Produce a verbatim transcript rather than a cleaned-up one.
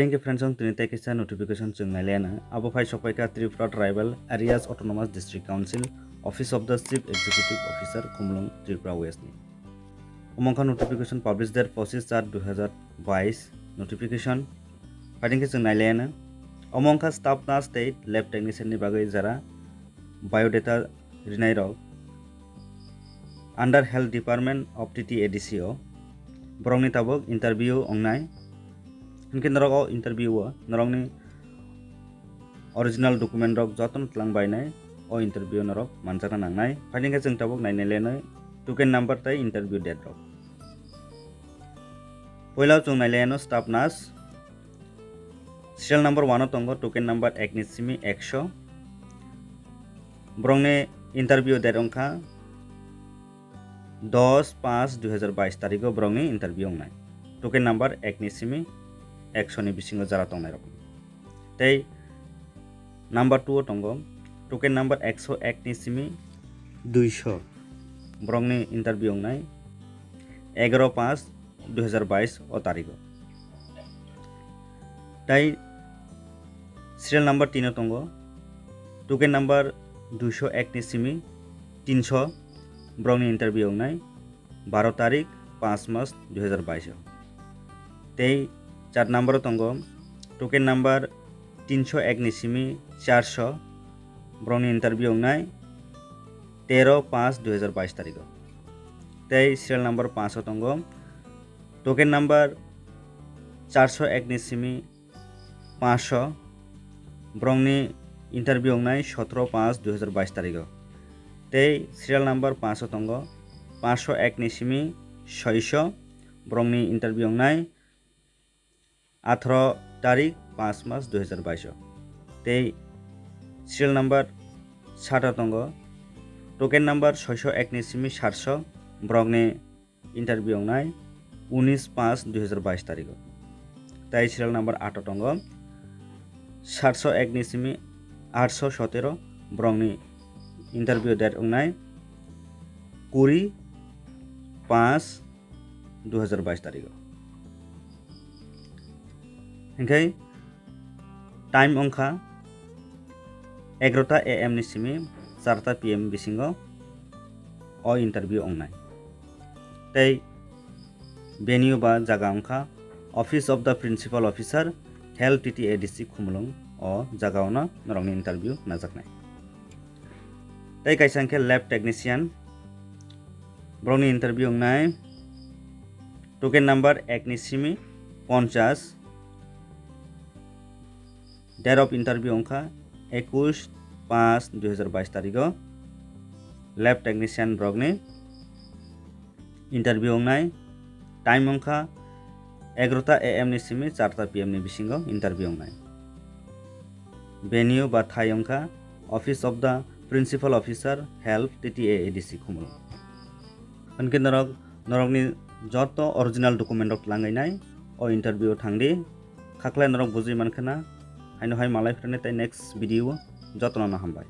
Thank you friends, ang tini tei kaisa notification chwng nai lena. Abo phai sokpai kha Tripura Tribal Areas Autonomous District Council, Office of the Chief Executive Officer, Khumulwng, Tripura West ni. Omo wngkha notification publish date pochis char dui hazar bais notification. Phaiding khe chwng nai lena. Omo wngkha staff nurse tei lab technician ni bagwi jara biodata rinai rok under Health Department of T T A D C o borokni tabuk interview wngnai. Hinkhe norok o interview o norokni original document rok jotono twlang bainai o interview norok manjakna nangnai. Phaiding khe chwng tabuk nainai lenai token number tei interview date rok. Poila chwng nai leno staff nurse. Serial number one o tongo token number ek ni simi ekso. Borokni interview date wngkha dos panch dui hazar bais tarigo borokni interview wngnai. Token number ek ni simi ekso ni bisingo jara tongnai rok. Tei number two o tongo token number ekso ek ni simi duiso borokni interview wngnai egaro panch dui hazar bais o tarigo. Tai serial number tin o tongo, token number duiso ek ni simi tinso borokni interview wngnai baro tarik panch mas dui hazar bais o. Tei char number o tongo, token number tinso ek ni simi charso borokni interview wngnai tero panch dui hazar bais tarigo. Tei serial number panch o tongo, token number charso ek ni simi panchso borokni interview wngnai sotro panch dui hazar bais tarigo. Tei serial number panch o tongo, panchso ek ni simi soiso borokni interview wngnai atharo tarik panch mas dui hazar bais o. Tei serial number sat o tongo, token number soiso ek ni simi satso borokni interview wngnai unis panch dui hazar bais tarigo. Tai serial number aat o tongo, satso ek ni simi atso sotero borokni interview date wngnai kuri panch dui hazar bais tarigo. Hinkhe time wngkha egarota A M ni simi charta P M bisingo o interview wngnai. Tei venue ba jaga wngkha Office of the Principal Officer, Health, T T A D C Khumulwng, o jaga ono norokni interview najaknai. Tei kaisa hinkhe lab technician, borokni interview wngnai token number ek ni simi ponchas. Date of interview wngkha ekush panch dui hazar bais tarigo. Lab technician borokni interview wngnai. Time wngkha egarota A M ni simi charta P M ni bisingo interview wngnai. Venue ba thai wngkha Office of the Principal Officer, Health, T T A A D C Khumulwng. Hinkhe norok, norokni joto original document rok twlangwi nai o interview o thangdi. Khaklai norok bujui mankha na, haino hai malai phirani tei next video o jotono no hambai.